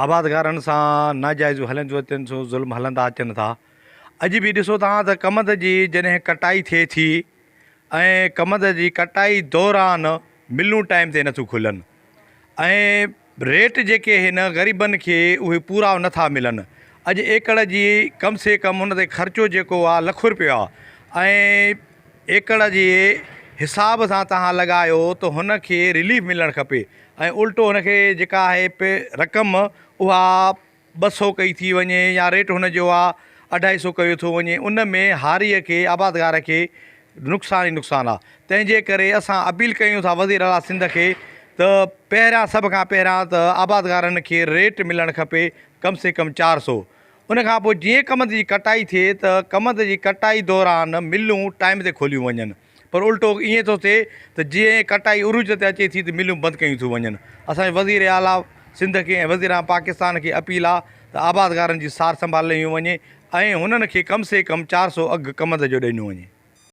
آبادگارن سان ناجائزيون هلنديون اچن ٿيون ظلم هلندا اچن ٿا اڄ به ڏسو توهان ته ڪمند جي جڏهن ڪٽائي ٿئي ٿي ۽ ڪمند جي ڪٽائي دوران ملون ٽائيم تي نٿيون کلن ۽ ريٽ جيڪي هن غريبن کي اهي پورا نٿا ملن اڄ ايڪڙ جي ڪم سي ڪم ان تي خرچو جيڪو آهي لک روپيو آهي ۽ ايڪڙ جي حساب سان توهان لڳايو ته هن کي رليف ملڻ کپي ۽ الٽو هن کي جيڪا آهي پي رقم اها 200 ڪئي ٿي وڃي يا ريٽ هن جو آ اڍائي سو ڪيو ٿو وڃي ان ۾ هاريء کي آبادگار کي نقصان ئي نقصان آ تنهن جي ڪري اسان اپيل ڪيون ٿا وزير اعليٰ سنڌ کي ته پهريان سڀ کان پهريان ته آبادگارن کي ريٽ ملڻ کپي ڪم سي ڪم 400 ان کان پوء جيئن ڪمند جي ڪٽائي ٿئي ته ڪمند جي ڪٽائي دوران ملون ٽائيم تي کوليون وڃن پر الٽو ائين ٿو ٿئي ته جيئن ڪٽائي عروج تي اچي ٿي ته ملون بند ڪيون ٿيون وڃن. اسان جي وزير اعليٰ سنڌ کي ۽ وزير اعظم پاڪستان کي اپيل آ ته آبادگارن جي سار سنڀال لهيون وڃي ۽ هنن کي ڪم سي ڪم 400 اگهه ڪمند جو ڏنو وڃي.